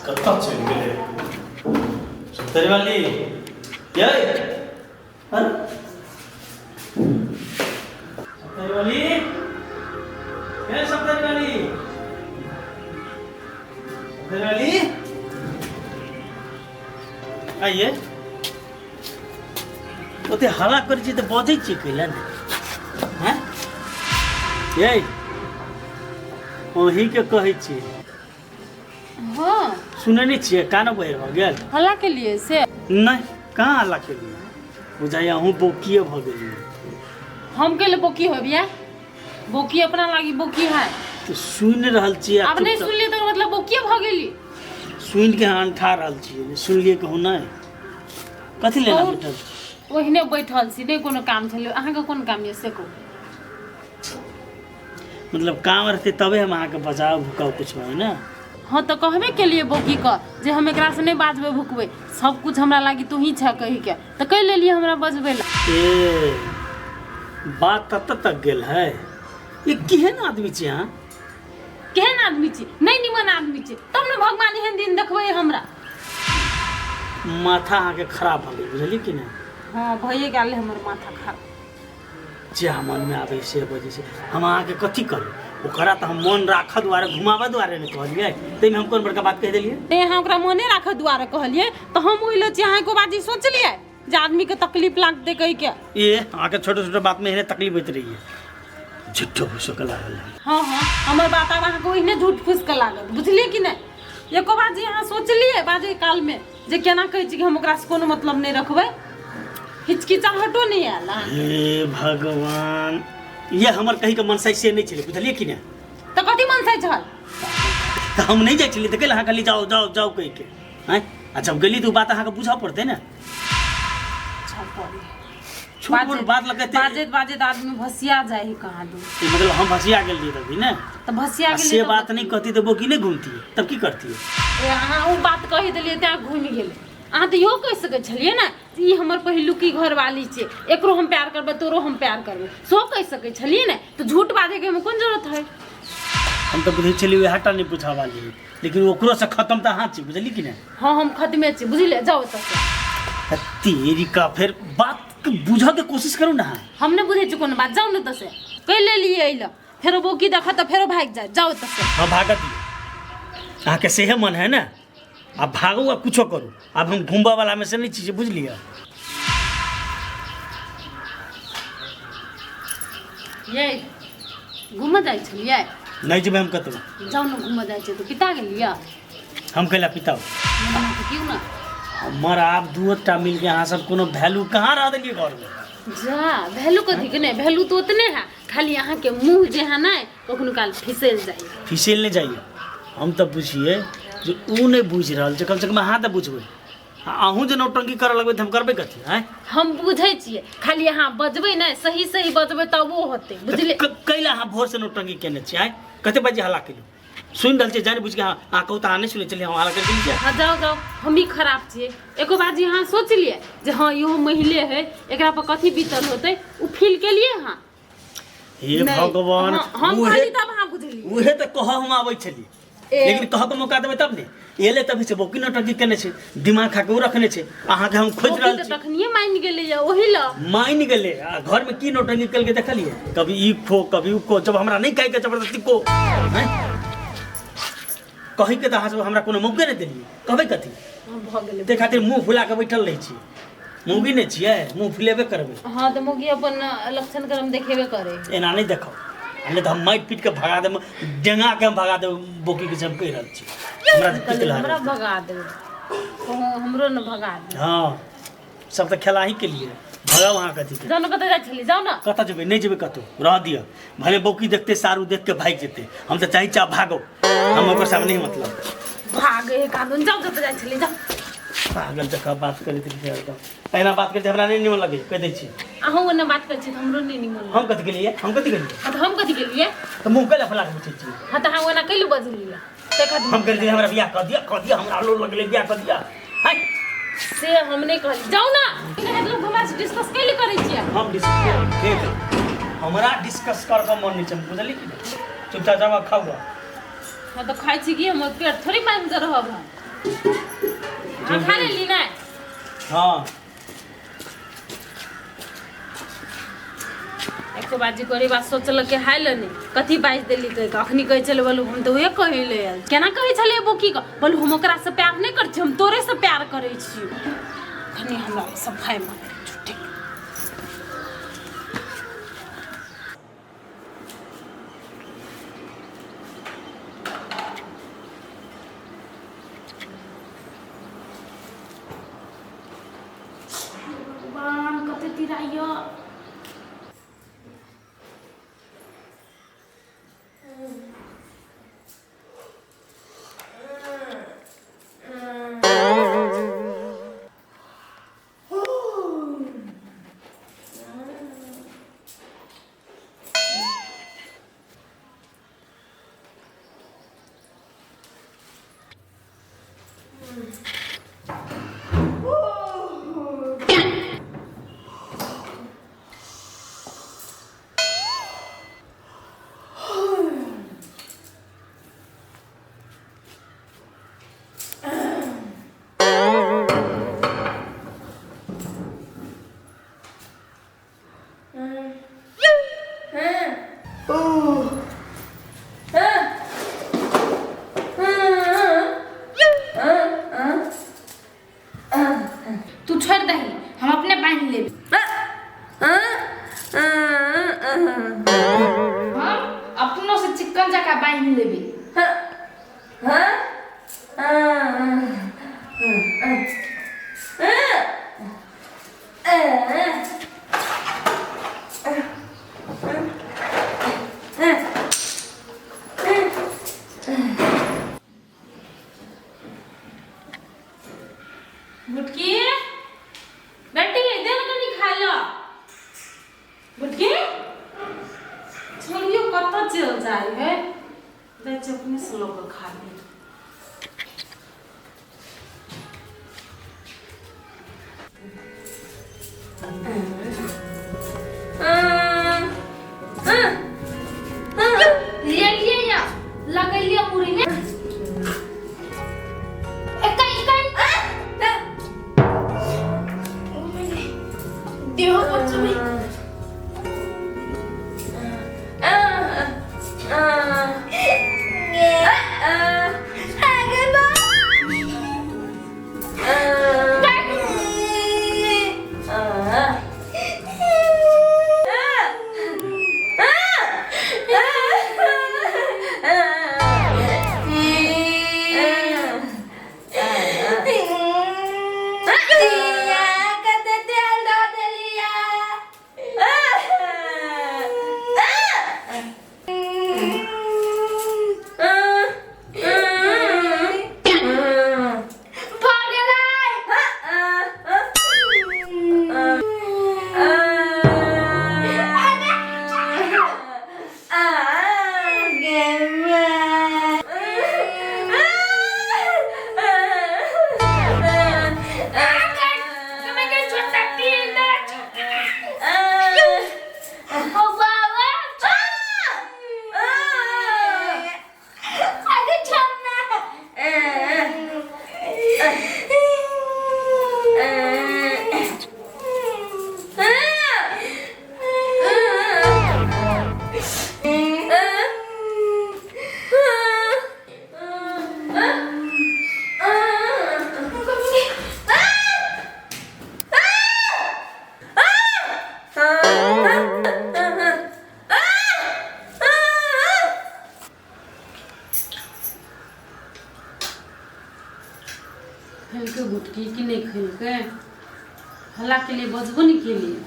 कतऽ चलि गेलै सप्तरी वाली यै अरे सप्तरी वाली ए सप्तरी वाली सप्तरी वाली आइए ओते हल्ला करै छी तऽ बजै छियै कैला ने हैं यै अहीँके कहै छी हाँ सुनै नहि छियै कान बहिर भऽ गेल हल्ला के लिए से नहि कहाँ हल्ला केलियै बुझाइए अहूँ बौकिए भऽ गेलियै हम के लिए बोकी हो बिया बोकी अपना लागी बोकी है तऽ सुनि रहल छियै आ अब नहीं चुपचाप सुनलिए तो मतलब बोकी भऽ गेली सुनि के अहाँ अंठा रहल छियै सुनलियै कहूँ नहि कथी लेना बहुत बैठल ओहिने बैठल छी नहि कोनो काम छलै अहाँके कोन काम यऽ से कहू मतलब काम रहतै तबे हम अहाँके बजाउ भुकाउ कुछ है ने हँ तऽ कहबे केलिए बौकी के जे हम एकरासँ नहि बाजबै भुकबै सब कुछ हमरा लागी तू ही छह कही के तऽ कहि लेलिए हमरा बजबै ला ए बात तत तक गेल है ये केहन आदमी छी अहाँ केहन आदमी छी नहि निमन आदमी छी तब ने भगवान एहन दिन देखबै हमरा माथा अहाँके खराब भऽ गेल बुझलियै कि नहि हँ भइए गेल हमर माथा खराब जे मनमे आबै से बजै छै हम अहाँके कथी करू ओकरा तऽ हम मन राखऽ दुआरे घुमाबऽ दुआरे ने कहलियै ताहिमे हम कोन बड़का बात कहि देलियै नहि अहाँ ओकरा मने राखऽ दुआरे कहलियै तऽ हम ओहि लए अहाँ एको बात ई सोचलियै जे आदमीके तकलीफ लागतै कहिके ए अहाँके छोटे छोटे बातमे एहने तकलीफ होइत रहियै झूठो फूसो के लागल है हँ हँ हमर बात आब अहाँके ओहिने झूठ फूस के लागत बुझलियै कि नहि एको बात जे अहाँ सोचलियै बाजै कालमे जे केना कहै छी कि हम ओकरासँ कोनो मतलब नहि रखबै हिचकिचाहटो नहि आयल अहाँके हे भगवान ये हमर कही के मनसाइ से नहि छलै बुझलियै कि नहि तऽ कथी मनसाइ छल तऽ हम नहि जाइ छलियै तऽ कैला अहाँ कहली जाओ जाओ जाओ कहि के आँय आ जब गेली तऽ ओ बात अहाँके बुझऽ पड़तै ने छोट मोट बात लगते बाजैत बाजैत आदमी भसिया जाइ है कहाँ दू ई मतलब हम भसिया गेल रहियै तभी ने तऽ भसिया आ गेलै से तऽ बात नहि कहती तऽ बोकी नहि घूमती तब की करती ए, अहाँ ओ बात कहि देलियै तैं घुमि गेलै अहाँ तऽ इहो कहि सकै छलियै ने जे ई हमर पहिलुकी घरवाली छै एकरो हम प्यार करबै तोरो हम प्यार करबै सेहो कहि सकै छलियै ने तऽ झूठ बाजैके एहिमे कोन जरूरत है हम तऽ बुझै छलियै उएह टा नहि बुझऽ वाली है लेकिन ओकरो से खत्म तऽ अहाँ छी बुझली कि नहि हँ हम खत्मे छी बुझलियै जाउ एतऽसँ तेरी का फेर बात के बुझऽ के कोशिश करू ना अहाँ। हम नहि बुझै छी कोनो बात जाउ ने एतऽसँ कहि लेलियै एहि लए फेरो बौकी देखत तऽ फेरो भागि जायत जाउ एतऽसँ हाँ भागत दियौ अहाँके सेहे मन है ने आब भागू आ कुछो करू आब हम घुमबऽ वाला में से नहीं छी से बुझ लिअ ये घूमऽ जाइ छलियै नहीं जेबै हम कतौ जाउ ने घूमऽ जाइ छै तऽ पिता गेलियै हम कैला पिताउ क्यों ना हमर आब दूटा मिलके अहाँ सब कोनो वैल्यू कहाँ रह देलियै घरमे जा वैल्यू कथी के नहि वैल्यू तऽ ओतने है खाली अहाँके मुँह जे है ने कखनो काल फिसल जाइ फिसल नहि जाइए हम तऽ बुझियै जे ओ नहि बुझि रहल छै कमसँ कम अहाँ तऽ बुझबै आ अहूँ जे नौटंकी करऽ लगबै तऽ हम करबै कथी आँय हम बुझै छियै खाली अहाँ बजबै नहि सही सही बजबै तबो होतै बुझलियै कैला अहाँ भोरसँ नौटंकी केने छियै आँय कते बजे हल्ला केलहुँ सुनि रहल छियै जानि बुझि कऽ अहाँ अहाँ कहू तऽ अहाँ नहि सुनै छलियै हम हल्ला करि देलियै हँ जाउ जाउ हमही खराब छियै एको बार जे अहाँ सोचलियै जे हँ इहो मैले है एकरा पर कथी बीतल होतै ओ फील केलियै अहाँ हे नहि, भगवान हँ, हम उहे कहली तब अहाँ बुझलियै उहे तऽ कह हम आबै छलियै ए। लेकिन कह के मौका देबै तब ने एले तभी से बौकी नौटंकी केने छै दिमाग खा के ओ रखने छै अहाँके हम खोजि बौकी रहल तऽ छी तखनिये मानि गेलैया ओही लए मानि गेलै आ घरमे की नौटंकी केलकै देखलियै कभी ई खो कभी उ खो जब हमरा नहि खाइके जबरदस्ती को हैं? कहैके तऽ अहाँ सब हमरा कोनो मौके नहि देलियै कहबै कथी भऽ गेलै ताहि खातिर मुँह फुला कऽ बैठल रहै छी मौगी नहि छियै मुँह फुलेबे करबै हँ तऽ मौगी अपन लक्षण क्रम देखेबे करे एना नहि देखब नहि तऽ हम मारि पीट कऽ भगा देब डेंगा के हम भगा देब बोकी के हम कहि रहल छी हमरा तऽ पीट हमरा लागल भगा देबै कहूँ हमरो ने भगा देबै हँ सब तऽ खेला ही के लिए भगाउ अहाँ कथी के जाउ ने कतऽ जाइ छली जाउ ने कतऽ जेबै नहि जेबै कतहु रह दिअ भले बौकी देखते सारू देख के भागि जेतै हम तऽ चाहै छी आब भागो हम ओकर सामने नहीं मतलब भागे हे कानून जाउ कतऽ जाइ छली जाउ पागल जकाँ बात करैत रहै एकदम एना बात करैत हमरा नहि निमन लगै कहि दै छी अहूँ ओना बात करै छी तऽ हमरो नहि निमन हम कथी गेलियै हम कथी गेलियै हँ तऽ हम कथी गेलियै तऽ मुँह कैला फुला के पूछै छियै हँ तऽ अहाँ ओना कैलू बजलियै ताहि खातिर हम कह दियै हमरा बियाह कऽ दिअ कऽ दिअ हमरा लो लगलै बियाह कऽ दिअ हाय से हम नहि कहली जाउ ना लोग हमरा से डिस्कस कैले करै छियै हम डिस्कस ठीक हमरा डिस्कस कर के मन नहि छै बुझली कि नहि चुपचाप जाओ खाओ हँ तऽ खाइ छी कि हमर पेट थोड़ी मानि के रहब हम हाँ। एको बाजी करे बात सोचलक के हाय लनी कथी बाजि देली कहि के अखनी कहै छलै बोलू हम तऽ उहे कहै ले आयल केना कहै छलै बोकी के बोलू हम ओकरा से प्यार नहि करै छी हम तोरे से प्यार करै छी अखनी हमरा सफाइ मांगे झूठे। भगवान कते तिराइया। तू छोड़ दही, हम अपने बांध लेब। हम अपनों से चिकन जका बांध लेबी। गुटकी बेटी दे ना कनी खाय ला। गुटकी छोड़ियो कतऽ चल जाइ है, दै छै अपने से लऽ कऽ खा ली। ले लिए या लगेलिए मुड़ी में एकाई एकाई देह बचबे। खेलकै गुटकी कि नहि खेलकै? हल्ला के लिए बजबो नहि केलियै।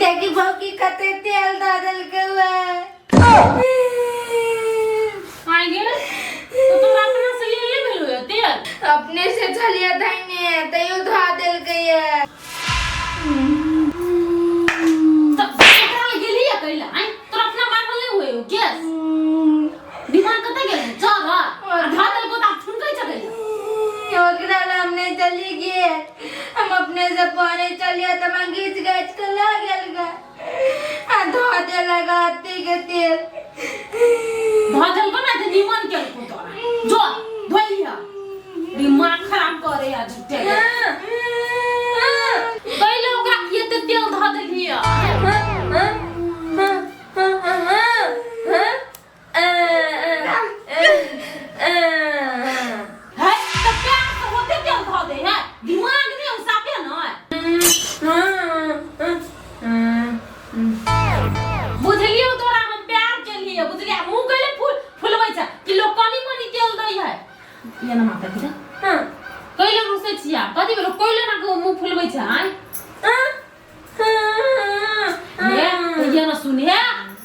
देखी भौकी कते तेल दऽ देलकै। आइ गेल तो तोरा अपना से लिए नहि भेलौ ये तेल? अपने से छलियै धैने तैयो धऽ देलकै। तऽ एकरा लग गेलियै कैला? आइ तोरा अपना मारल नहि हुए हो केस? दिमाग कतऽ गेल? चल आ धऽ देलकौ तऽ आब ठुनकै छ कैला? ओकरा लए हम नहि चली गेल, हम अपने से पढ़े चलिए तऽ हमरा घीच घाच के लऽ गेल गे आ धऽ देलक अत्ती के तेल। धऽ देलको ना तऽ निमन केलको तोरा जो धोइ लिह दिमाग खराब करे आ झूठे के। पहिले ओकरा एते तेल धऽ देलियै है तऽ प्यार से होते तेल धऽ दे है दिमाग नहि हो साफे न बुझलियौ तोरा हम प्यार केलियै बुझलियै मुँह कैले फूल फुलबै छै कि लोग कनी मनी तेल दै है ये ना माता पिता कैले रुसै छिया कथी भेलो कैले ना के मुँह फुलबै छै आँय हे ये ना सुनिए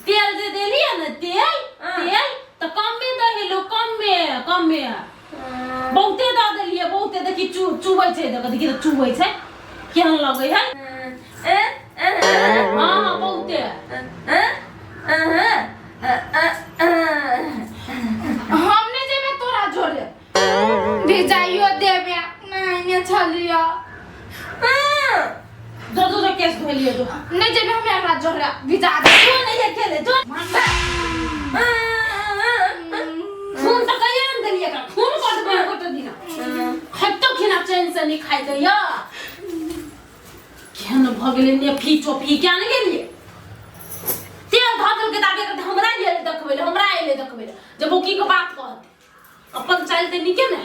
तेल जे देलियै ने तेल तेल तऽ कमे दै है लोग कमे कमे बहुते दऽ देलियै बहुते देखी चु चुबै छै देख देखी तऽ चुबै छै केहन लगै है हाँ हाँ बहुते हम नहीं जेबे तोरा जोरे भिजाइयो देबे नहीं ने छलियो जो जो जो केस धोलिए जो नहीं जेबे हम एकरा जोरे भिजा दे जो नहीं है खेले जो खून तऽ कहियो ने देलियै एकरा खून कऽ देबै गोटे दिना खैतो खिना चैन से नहीं खाइ दैया केहन भऽ गेलै नेफी चोफी क्या ने गेलियै तेल धऽ देलकै तऽ आब एकर हमरा एलै देखबै लए हमरा एलै देखबै लए जब ओ की के बात कहतै अपन चालि तऽ नीके ने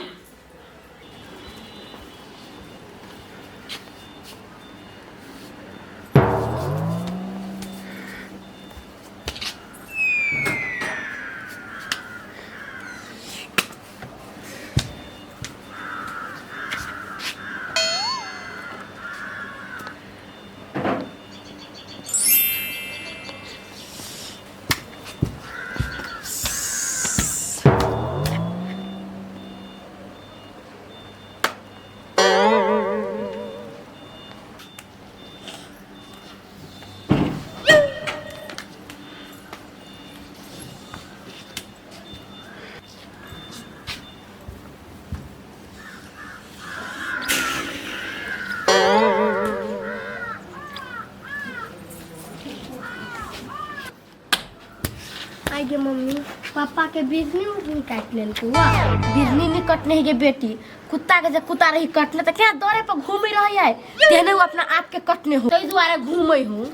आई गे मम्मी पापा के बिजनी उजनी काटि लेलकै वाह बिजनी नहीं कटने है गे बेटी कुत्ता के जे कुत्ता रही कटने तऽ केना दौड़े पर घूमे रही है तेहने वो अपना आप के कटने हो ताहि दुआरे घूमे हूँ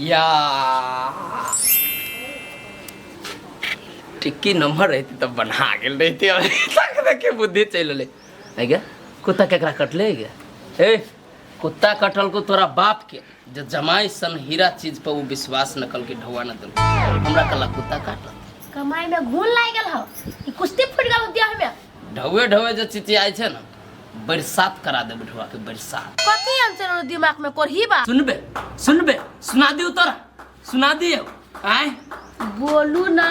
या टिक्की नम्हर रहती तब बना गेल रहती अभी तक देखे बुद्धि चलि एलै आइ गे कुत्ता केकरा कटले गे ए कुत्ता कटल को तोरा बाप के जे जमाई सन हीरा चीज पर वो विश्वास न कल के ढौआ न देल हमरा कला कुत्ता काटल कमाई में घून लागि गेल हौ ई कुश्ती फुटि गेल हौ देह में ढौए ढौए जे चिचियाइ छै ने बरसात करा देब ढौआ के बरसात कथी आंसर दिमाग में कोरही बा सुनबे सुनबे सुना दियौ तोरा सुना दियौ आँय बोलू ना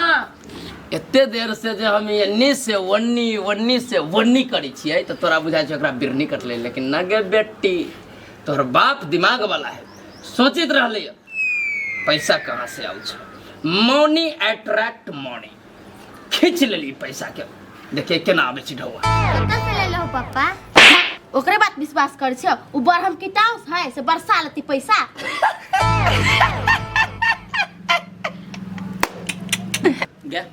एते देर से जे हम एन्नी से ओन्नी ओन्नी से ओन्नी करै छियै तऽ तोरा बुझाइ छै ओकरा बिरनी कटलै लेकिन न गे बेटी तोहर बाप दिमाग वाला है सोचित रहलै पैसा कहाँ से आउ छै मनी अट्रैक्ट मनी खींच लेली पैसा के देखिए केना आबै छै ढौआ कतऽ से लेलहो पापा ओकरे बात विश्वास कर छो उ बड़ हम किताब है से बरसा लेती पैसा गे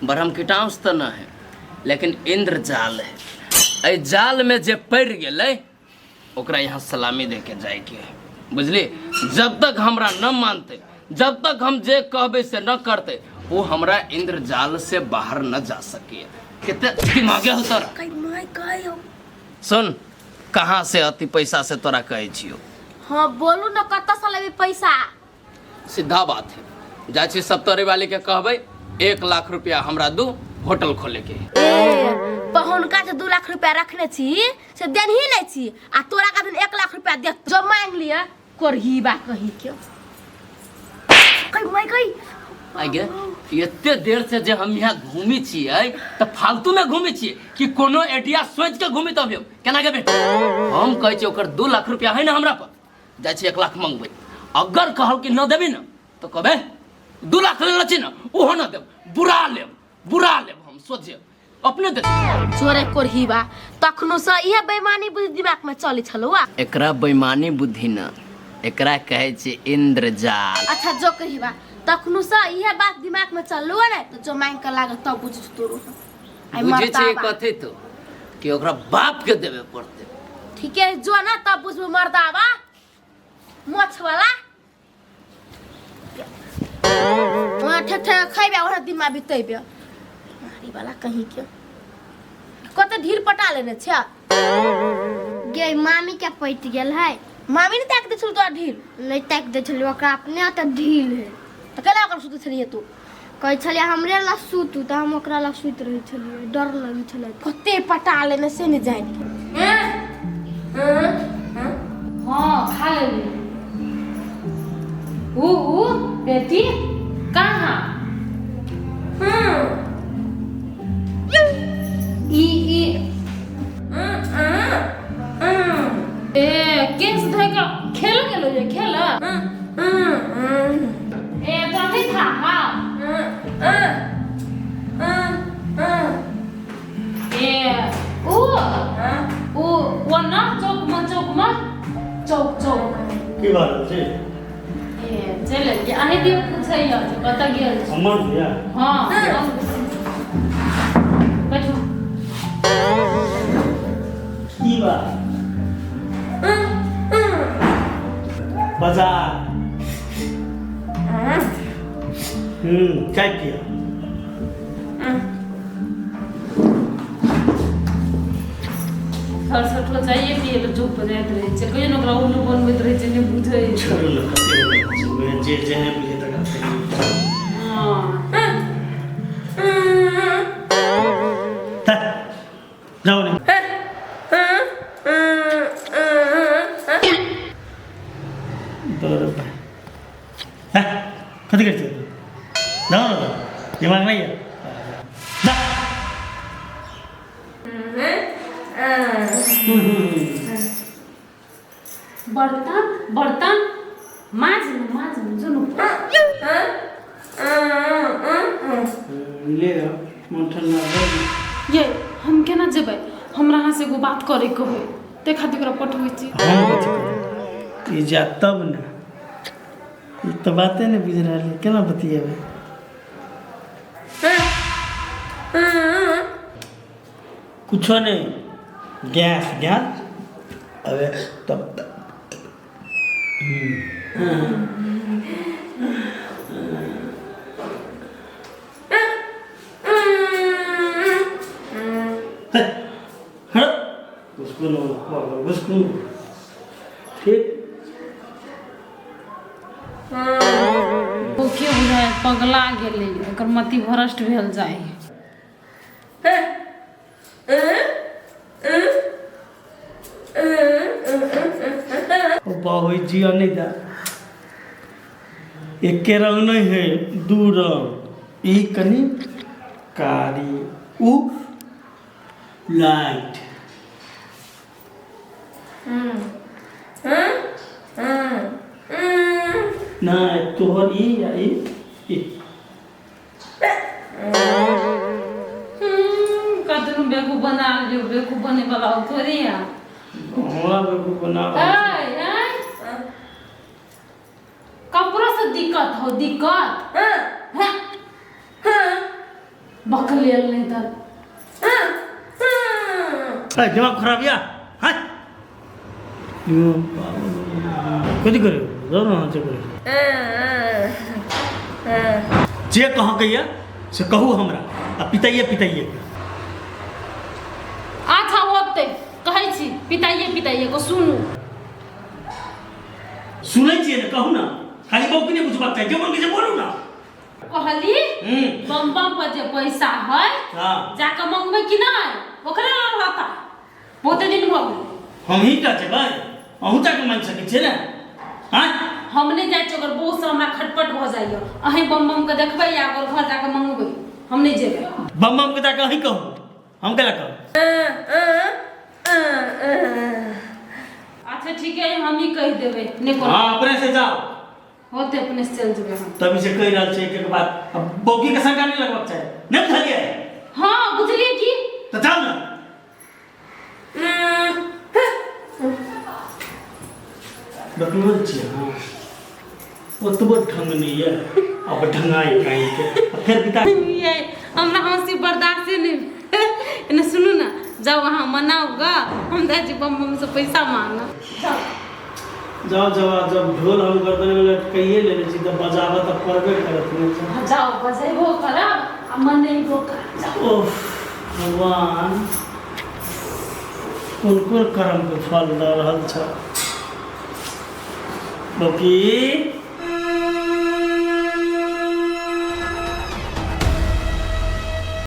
ब्रह्म कीटांश तऽ न है लेकिन इंद्रजाल है एहि जाल में जे पड़ि गेलै ओकरा यहाँ सलामी दे के जायके है बुझली जब तक हमरा न मानते जब तक हम जे कहबै से न करते वो हमरा इंद्रजाल से बाहर न जा सके कते दिमागे हो तोरा कई my कहियो सुन कहाँ से अति पैसा से तोरा कहै छियौ हाँ बोलू ना कतऽ से लेबी पैसा सीधा बात है जाइ छी सप्तरी वाली के कहबै 1 लाख रुपया हमरा दू होटल खोले के है। ए पहुनका जे 2 लाख रुपया रखने छी से देनही नहीं छी आ तोरा का दिन 1 लाख रुपया दे जो मांग लिया कोरही बा कही के कई my कई आइ गे एते देर से जे हम यहाँ घूमी छियै तऽ फालतू में घूमी छियै कि कोनो आइडिया सोच के घूमी तब हम केना के बेटा हम कहै छियै ओकर 2 लाख रुपया है ने हमरा पर जाइ छियै 1 लाख मंगबै अगर कहल कि न देबी ने तऽ कहबै 2 लाख लेने छी ने ओहो न देब बुरा लेब बुरा लेब हम सोचे अपने दे चोरे कोरही बा तखनो से इहे बेईमानी बुद्धि दिमाग में चलै छलौ आ एकरा बेईमानी बुद्धि न एकरा कहै छै इंद्रजाल। अच्छा जो कही बा तखनु से इहे बात दिमाग में चललो ने तो जो मांग के लागत तब बुझ तोरो। आई बुझै छै मर्दाबा। कथी तो कि ओकरा बाप के देबे पड़तै। ठीक है जो ना तब बुझबो मर्दाबा मोछ वाला वहाँ ठे ठे खैबे और दिमाग बितैबे मारी वाला कहीं के कते ढील पटा लेने छै। गे मामी के पटि गेल है। मामी ने ताक दे छल तोरा ढील? नहीं ताकि दै छलियै, ओकरा अपने ओतऽ ढील है। तऽ केना ओकरा सुतै छलियै तू? कहै छलियै हमरे लग सुतू तऽ हम ओकरा लग सुति रहै छलियै, डर लगै छलै। कते पटा लेने से नहि जानि। हाँ खा लेली। ऊ ऊ बेटी कहाँ? ई ई ए केस धोइ के खेल गेलो ये खेल। ए तोरा नहीं था? हाँ ए ऊ ऊ वो ना चौक में चौक में चौक चौक की बात छै? ए चल ये अहीं दियो पूछैया जे कतऽ गेल छी। हमर भैया? हाँ बैठू। की बात? बाजार चाय पिया। सठो चाहिए पिए ले चुप जाइत रहै छै, कहियो ने ओकरा उल्लू बनबैत रहै छै, नहि बुझै छै। छोड़ू ने, कते छै जे जेहने बुझे तकरा से। हाँ जाओ ने। दौड़ हैं कथी करै छै? जाओ ने, दिमाग नहीं है जा। बर्तन बर्तन माज न माज न जुनू। ले मन ठंडा भऽ गेल। ये हम केना जेबै? हमरा अहाँ से एगो बात करे के होय ते खातिर ओकरा पठबै छी। हम कथी करब? ई जा तब ने, ई तऽ बाते नहि बुझि रहल है, केना बतियेबै? कुछो नहीं, गैस गैस अबे तब हाँ उसको नो उसको ठीक। ओ के बुझाय पगला गेलै, ओकर मति भ्रष्ट भेल जाइ। ओ बहु जिया नहीं दा, एके रंग नहीं है, दू रंग। ई कनी कारी उ लाइट। नहीं तोहर ई या ई ई कतनो बेवकूफ बना लियो, बेवकूफ बने वाला हो थोड़ी है। हमरा बेवकूफ बना कपड़ो से दिक्कत हो दिक्कत। हाँ बकलेल नहीं तर। ए दिमाग खराब या हाँ यो कथी करे जाओ ना जे करे जे कह के या से कहू हमरा आ पिताइए पिताइए। अच्छा होते कहै छी पिताइए पिताइए को सुनू। सुनै छियै ने कहू ना, खाली बौकी नहीं बुझबाक चाही, जे मन के जे बोलू ना। कहली बम बम पर जे पैसा है हां जाके मंगबै कि नहीं ओकरे लग रहता बहुते दिन भऽ गेल। हम ही टा जेबै, अहूँ जाके मानि सकै छियै ने? हाँ हम नहीं जाइ छियै, ओकर बहुत से हमरा खटपट भऽ जाइए। अहीं बम बम के देखबै या ओकर घर जाके मंगबै, हम नहीं जेबै। बम बम के जाके अहीं कहू, हम केला कहू? अच्छा ठीक है, हम ही कहि देबै। नहीं कोनो हाँ अपने से जाओ होते अपने से चल जेबै हम। तभी से कहि रहल छै एक एक बात, अब बौकी के शंका नहीं लगबाक चाही, नहीं बुझलियै? हाँ बुझलियै की। तऽ जाउ ने। बकलोल छी अहाँ ओतबो ढंग नहि यऽ अब ढंगाइ काहि के आ फेर बिता ये हमरा हंसी बर्दाश्त नहीं एने सुनू ना जाओ अहाँ मनाओ गा हम जाइ छी बम बम से पैसा मांगब जाओ जाओ आ जब ढोल हम गर्दन में लटकाइए लेने छी तऽ बजाबऽ तऽ पड़बे करत ने हाँ, जाओ बजेबो करब आ मनेबो करब जाओ ओह भगवान कोन कोन कर्मके फल दऽ रहल छ बौकी।